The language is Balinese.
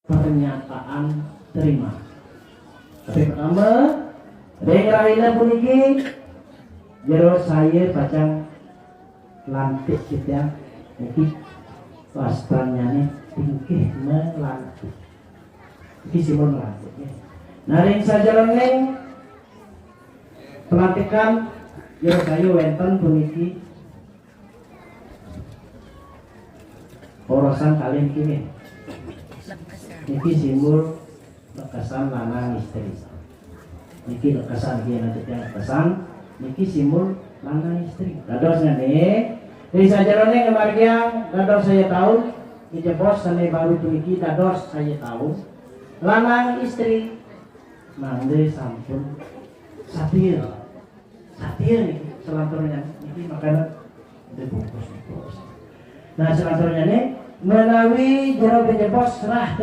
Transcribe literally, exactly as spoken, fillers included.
pernyataan terima. Tapi pertama, ring rahina puniki, jero saya pacang lantik titiang niki, wastannyane Tingkih Melantik. Niki simbol melantik, ya. Nah, ring sajeroning pelantikan, jero saya wenten puniki porosan kalih niki, nggih. Niki simbol lekesan lanang istri. Niki lekesan, niki anak titiang lekesan. Niki simbol lanang istri. Dadosnyane, ring sajeroning ngamargiang dados saya taun, ijebos sane baru puniki dados saya taun. Lanang istri mangda sampun satia. Satia niki, selanturnya niki makanan dibungkus, dibungkus. Nah, selanturnya nih, menawi jero pejebos serah